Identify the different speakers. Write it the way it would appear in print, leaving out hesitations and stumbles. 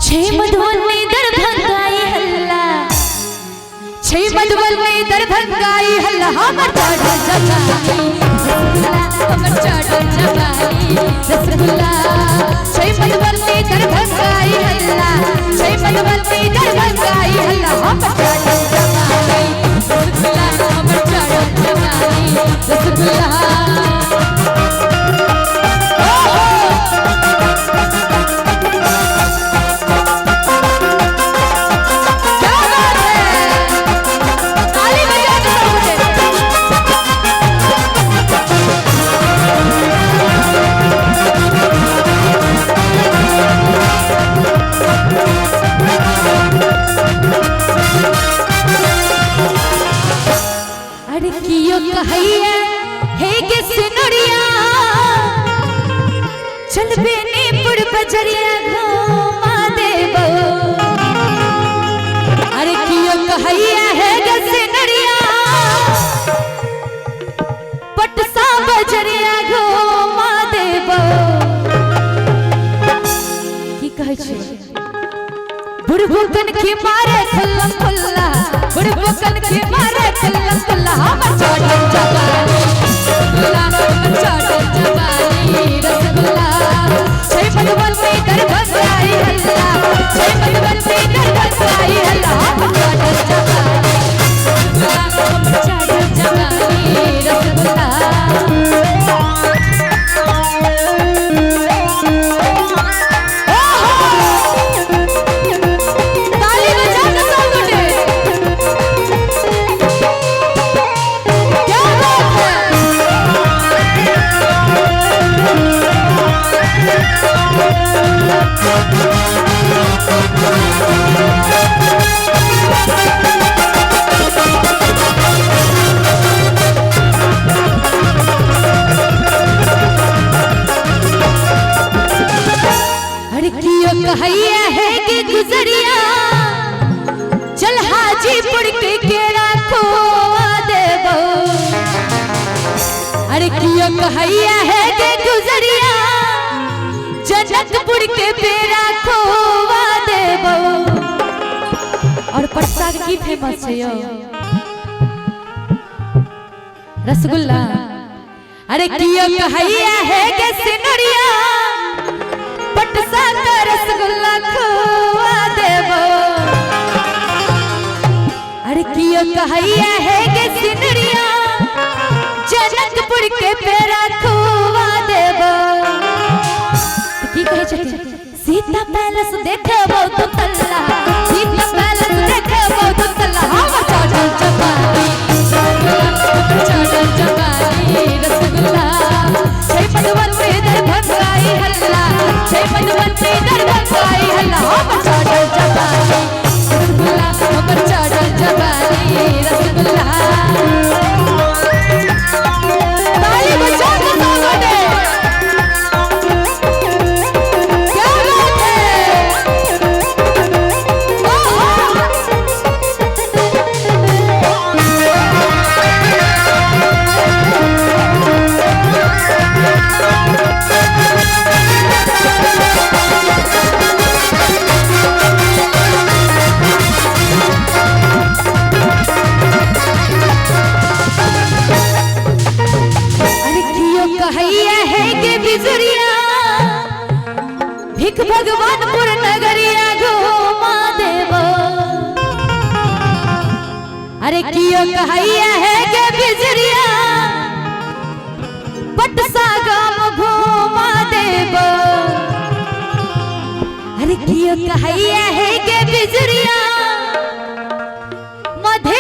Speaker 1: छै मधुबनी दरभंगा ई हल्ला, छै मधुबनी दरभंगा ई हल्ला, हमर चढ़ल जवानी रसगुल्ला, हमर चढ़ल जवानी रसगुल्ला। छै मधुबनी दरभंगा ई हल्ला, छै मधुबनी दरभंगा ई हल्ला, हमर चढ़ल जवानी रसगुल्ला, हमर चढ़ल जवानी रसगुल्ला। क्या बात है, ताली बजा के सब गोटे। अरे कियो कहैया हे के सिनुरिया, चल बेनीपुर बजरिया घुमा देबो। अरे कियो कहैया हे के सिनुरिया, पटसा बजरिया घुमा देबो। की कहै छै? बुढ़बुकन की मारे खुल्लम खुल्ला, बुढ़बुकन की मारे खुल्लम खुल्ला, हमर चढ़ल जवानी रसगुल्ला, हमर चढ़ल जवानी रसगुल्ला। छै मधुबनी दरभंगा ई हल्ला, छै मधुबनी दरभंगा ई हल्ला, हमर चढ़ल जवानी रसगुल्ला, हमर चढ़ल जवानी रसगुल्ला। ताली बजा के सब गोटे। क्या बात है। अरे कियो कहैया है कि गुजरिया, चल हाजीपुर के केरा खोआ देबो। अरे कियो कहैया है कि गुजरिया, जनकपुर के पेड़ा खोआ देबो। और पटसा के की फेमस छै यौ? रसगुल्ला। अरे कियो कहैया है कि सिनुरिया, पटसा का रसगुल्ला खोआ देबो। अरे कियो कहैया है के सिनुरिया, जनकपुर के पेड़ा खोआ देबो। तो की कहै छथिन? सीता पैलेस देखबो तो तल्ला, सीता पैलेस देखबो तो तल्ला, हमर चढ़ल जवानी रसगुल्ला, हमर चढ़ल जवानी रसगुल्ला। छै मधुबनी दरभंगा ई हल्ला, छै मधुबनी दरभंगा ई हल्ला, हमर चढ़ल जवानी रसगुल्ला, हमर चढ़ल जवानी रसगुल्ला। ताली बजा के सब गोटे। क्या बात है। ओहो। अरे कियो कहैया है के बिजुरिया, भिख भगवानपुर नगरिया घुमा देबो। अरे कियो कहैया है के बिजुरिया, पटसा गाम घुमा देबो। अरे कियो कहैया है के बिजुरिया, मधे